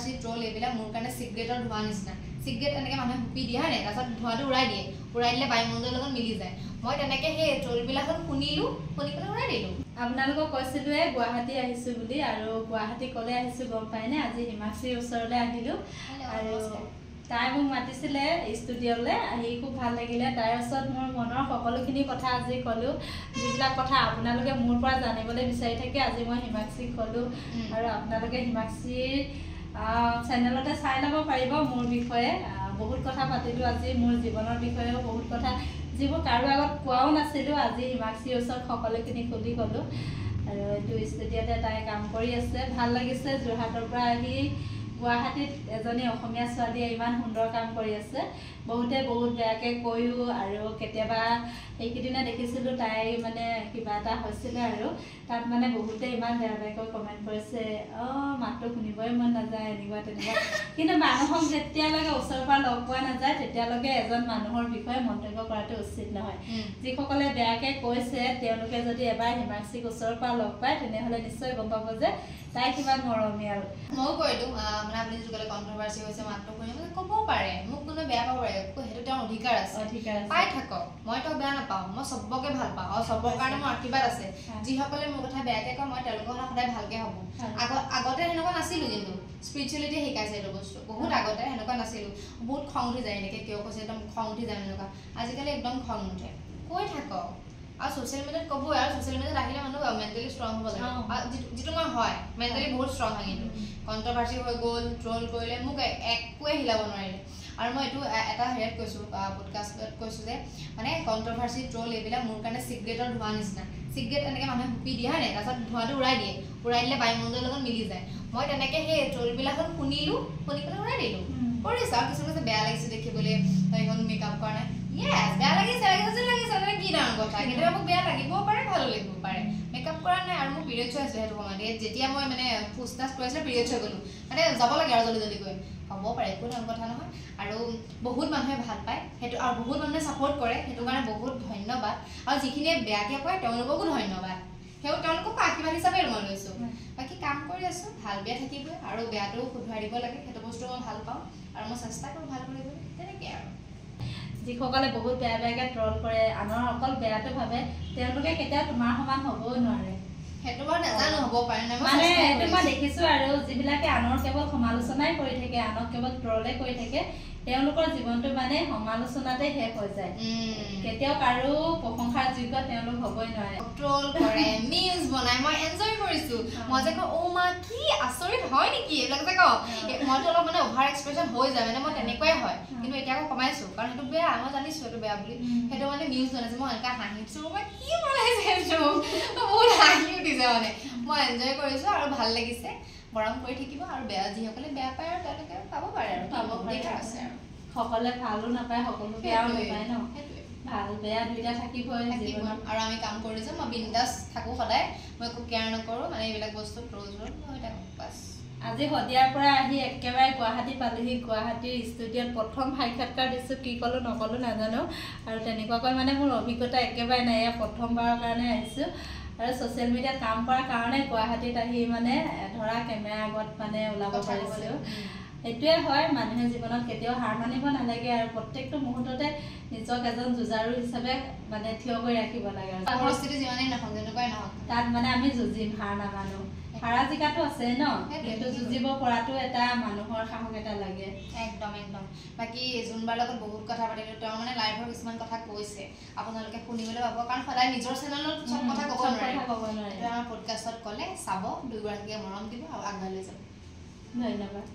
Controversy, troll এইবিলাক মোৰ কাৰণে চিগাৰেটৰ ধোঁৱা নিচিনা। চিগাৰেট এনেকৈ মানুহে হুপি দিয়ে হয় নাই, তাৰপিছত ধোঁৱাটো উৰাই দিয়ে, উৰাই দিলে বায়ুমণ্ডলৰ লগত মিলি যায়। মই তেনেকৈ সেই ট্ৰলবিলাকত শুনিলোঁ, শুনি পেলাই উৰাই দিলোঁ। আপোনালোকক কৈছিলোঁৱে গুৱাহাটী আহিছোঁ বুলি, আৰু গুৱাহাটী ক'লৈ আহিছোঁ গম পায়নে? আজি হিমাক্ষীৰ ওচৰলৈ আহিলোঁ আৰু তাই মোক মাতিছিলে ষ্টুডিঅ'লৈ, আহি খুব ভাল লাগিলে। তাইৰ ওচৰত মোৰ মনৰ সকলোখিনি কথা আজি ক'লোঁ, যিবিলাক কথা আপোনালোকে মোৰ পৰা জানিবলৈ বিচাৰি থাকে আজি মই হিমাক্ষীক ক'লোঁ। আৰু আপোনালোকে হিমাক্ষীৰ চেনেলতে চাই ল'ব পাৰিব মোৰ বিষয়ে। বহুত কথা পাতিলোঁ আজি, মোৰ জীৱনৰ বিষয়েও বহুত কথা যিবোৰ কাৰো আগত কোৱাও নাছিলোঁ, আজি হিমাক্ষীৰ ওচৰত সকলোখিনি খুলি ক'লোঁ। আৰু এইটো ষ্টুডিঅ'তে তাই কাম কৰি আছে, ভাল লাগিছে। যোৰহাটৰ পৰা আহি গুৱাহাটীত এজনী অসমীয়া ছোৱালীয়ে ইমান সুন্দৰ কাম কৰি আছে। বহুতে বহুত বেয়াকৈ কৈও, আৰু কেতিয়াবা সেইকেইদিনা দেখিছিলোঁ তাই মানে কিবা এটা হৈছিলে আৰু তাত মানে বহুতে ইমান বেয়া বেয়াকৈ কমেণ্ট কৰিছে, অঁ মাতটো শুনিবই মন নাযায় এনেকুৱা তেনেকুৱা। কিন্তু মানুহক যেতিয়ালৈকে ওচৰৰ পৰা লগ পোৱা নাযায় তেতিয়ালৈকে এজন মানুহৰ বিষয়ে মন্তব্য কৰাটো উচিত নহয়। যিসকলে বেয়াকৈ কৈছে তেওঁলোকে যদি এবাৰ হিমাক্ষীক ওচৰৰ পৰা লগ পায় তেনেহ'লে নিশ্চয় গম পাব যে তাই কিমান মৰমীয়াল। ময়ো কৈ দিওঁ, মানে আপুনি যিটো ক'লে কণ্ট্ৰভাৰ্চি হৈছে, মাতটো শুনি মানে ক'ব পাৰে, মোক কোনোৱে বেয়া পাব পাৰে, সেইটো তেওঁৰ অধিকাৰ আছে, পাই থাকক, মই তেওঁক বেয়া নাপাওঁ, মই চবকে ভাল পাওঁ আৰু চবৰ কাৰণে মোৰ আশীৰ্বাদ আছে। যিসকলে মোৰ কথা বেয়াকৈ কয় মই তেওঁলোকৰ কথা সদায় ভালকৈ ভাবোঁ। আগতে সেনেকুৱা নাছিলোঁ, কিন্তু স্পিৰিচুৱেলিটিয়ে শিকাইছে এইটো বস্তু। বহুত আগতে সেনেকুৱা নাছিলোঁ, বহুত খং উঠি যায়, এনেকৈ কিয় কৈছে একদম খং উঠি যায় এনেকুৱা। আজিকালি একদম খং নুঠে, কৈ থাকক। আৰু ছ'চিয়েল মিডিয়াত ক'বই, আৰু ছ'চিয়েল মিডিয়াত আহিলে মানুহ মেণ্টেলি ষ্ট্ৰং হ'ব লাগে, যিটো মই হয় মেণ্টেলি বহুত ষ্ট্ৰং হয়। কিন্তু কণ্ট্ৰভাৰ্চি হৈ গ'ল, ট্ৰল কৰিলে মোক একোৱে হিলাব নোৱাৰিলে। আৰু মই এইটো এটা হেৰিয়াত কৈছোঁ, পডকাষ্টত কৈছোঁ যে মানে কণ্ট্ৰভাৰ্চি, ট্ৰল এইবিলাক মোৰ কাৰণে চিগাৰেটৰ ধোঁৱা নিচিনা। চিগাৰেট এনেকৈ মানুহে হুপি দিয়ে হয় নাই, তাৰপিছত ধোঁৱাটো উৰাই দিয়ে, উৰাই দিলে বায়ুমণ্ডলৰ লগত মিলি যায়। মই তেনেকৈ সেই ট্ৰলবিলাকত শুনিলোঁ, শুনি পেলাই উৰাই দিলোঁ, কৰিছোঁ। আৰু কিছুমান কৈছে বেয়া লাগিছে দেখিবলৈ, এইখন মেকআপ কৰা নাই, য়েছ বেয়া লাগিছে, লাগিছে লাগিছে, মানে কি ডাঙৰ কথা। কেতিয়াবা মোক বেয়া লাগিবও পাৰে, ভালো লাগিব পাৰে। মেকআপ কৰা নাই আৰু মোৰ পিৰিয়ডছ হৈ আছিলে সেইটো সময়ত, যেতিয়া মই মানে ফোচ টাচ কৰি আছিলে পিৰিয়ডছ হৈ গ'লোঁ, মানে যাব লাগে আৰু জলদি জলদি গৈ, হ'ব পাৰে, একো ডাঙৰ কথা নহয়। আৰু বহুত মানুহে ভাল পায় সেইটো, আৰু বহুত মানুহে ছাপৰ্ট কৰে, সেইটো কাৰণে বহুত ধন্যবাদ। আৰু যিখিনিয়ে বেয়াকৈ কয় তেওঁলোককো ধন্যবাদ, তেওঁলোককো আশীৰ্বাদ হিচাপে মই লৈছোঁ। বাকী কাম কৰি আছোঁ, ভাল বেয়া থাকিবই, আৰু বেয়াটোও শুধৰাই দিব লাগে, সেইটো বস্তু মই ভাল পাওঁ আৰু মই চেষ্টা কৰোঁ ভাল কৰিবলৈ, তেনেকৈ। আৰু যিসকলে বহুত বেয়া বেয়াকৈ ট্ৰল কৰে, আনৰ অকল বেয়াটো ভাবে, তেওঁলোকে কেতিয়াও তোমাৰ সমান হ'বও নোৱাৰে। সেইটো বাৰু নাজানো, হ'ব পাৰে নাই, মানে এইটো মই দেখিছোঁ। আৰু যিবিলাকে আনৰ কেৱল সমালোচনাই কৰি থাকে, আনক কেৱল ট্ৰলে কৰি থাকে, তেওঁলোকৰ জীৱনটো মানে সমালোচনাতে শেষ হৈ যায়। কেতিয়াও কাৰো প্ৰশংসাৰ যোগ্য তেওঁলোক হ'বই নোৱাৰে। ট্ৰল কৰে, মিমছ বনাই, মই এনজয় কৰিছোঁ। মই যে কওঁ অ' মা কি আচৰিত হয় নেকি এইবিলাক যে কওঁ, মইতো অলপ মানে অভাৰ এক্সপ্ৰেছন হৈ যায়, মানে মই তেনেকুৱাই হয়। কিন্তু এতিয়া আকৌ কমাইছোঁ, কাৰণ সেইটো বেয়া, মই জানিছোঁ সেইটো বেয়া বুলি। সেইটো মানে মিমছ বনাইছে, মই এনেকুৱা হাঁহিছোঁ, মই কি বনাইছে এইটো, বহুত হাঁহি উঠিছে, মানে মই এনজয় কৰিছোঁ আৰু ভাল লাগিছে। মৰম কৰি থাকিব, আৰু বেয়া যিসকলে বেয়া পায় আৰু তেওঁলোকে পাব পাৰে, আৰু পাব অধিকাৰ আছে। আৰু সকলোৱে ভালো নাপায়, সকলো বেয়াও নাপায় ন, ভাল বেয়া দুইটা থাকিবই জীৱনত। আৰু আমি কাম কৰি যাম, মই বিন্দাছ থাকোঁ সদায়, মই একো কেয়াৰ নকৰোঁ, মানে এইবিলাক বস্তু ট্ৰল হৈ থাকোঁ বাছ। আজি শদিয়াৰ পৰা আহি একেবাৰে গুৱাহাটী পালোহি। গুৱাহাটীৰ ষ্টুডিঅ'ত প্ৰথম সাক্ষাৎকাৰ দিছোঁ, কি ক'লোঁ নক'লোঁ নাজানো, আৰু তেনেকুৱাকৈ মানে মোৰ অভিজ্ঞতা একেবাৰে নাই, এয়া প্ৰথমবাৰৰ কাৰণে আহিছোঁ। আৰু ছ'চিয়েল মিডিয়াত কাম কৰাৰ কাৰণে গুৱাহাটীত আহি মানে ধৰা কেমেৰাৰ আগত মানে ওলাব পাৰিছোঁ। সেইটোৱে হয়, মানুহে জীৱনত কেতিয়াও হাৰ মানিব নালাগে, আৰু প্ৰত্যেকটো মুহূৰ্ততে নিজক এজন যুঁজাৰু হিচাপে মানে থিয় কৰি ৰাখিব লাগে। পৰিস্থিতি যিমানেই নহওক, যেনেকুৱাই নহওক, তাত মানে আমি যুঁজিম, হাৰ নামানো। হাৰা জিকাটো আছে ন, কিন্তু যুঁজিব পৰাটো এটা মানুহৰ সাহস এটা লাগে। একদম একদম। বাকী জোনবাৰ লগত বহুত কথা পাতিলোঁ, তেওঁ মানে লাইফৰ কিছুমান কথা কৈছে, আপোনালোকে শুনিবলৈ পাব, কাৰণ সদায় নিজৰ চেনেলত চব কথা ক'ব নোৱাৰে, আমাৰ পডকাষ্টত ক'লে চাব, দুয়োগৰাকীকে মৰম দিব আৰু আগবাঢ়ি লৈ যাব। ধন্যবাদ।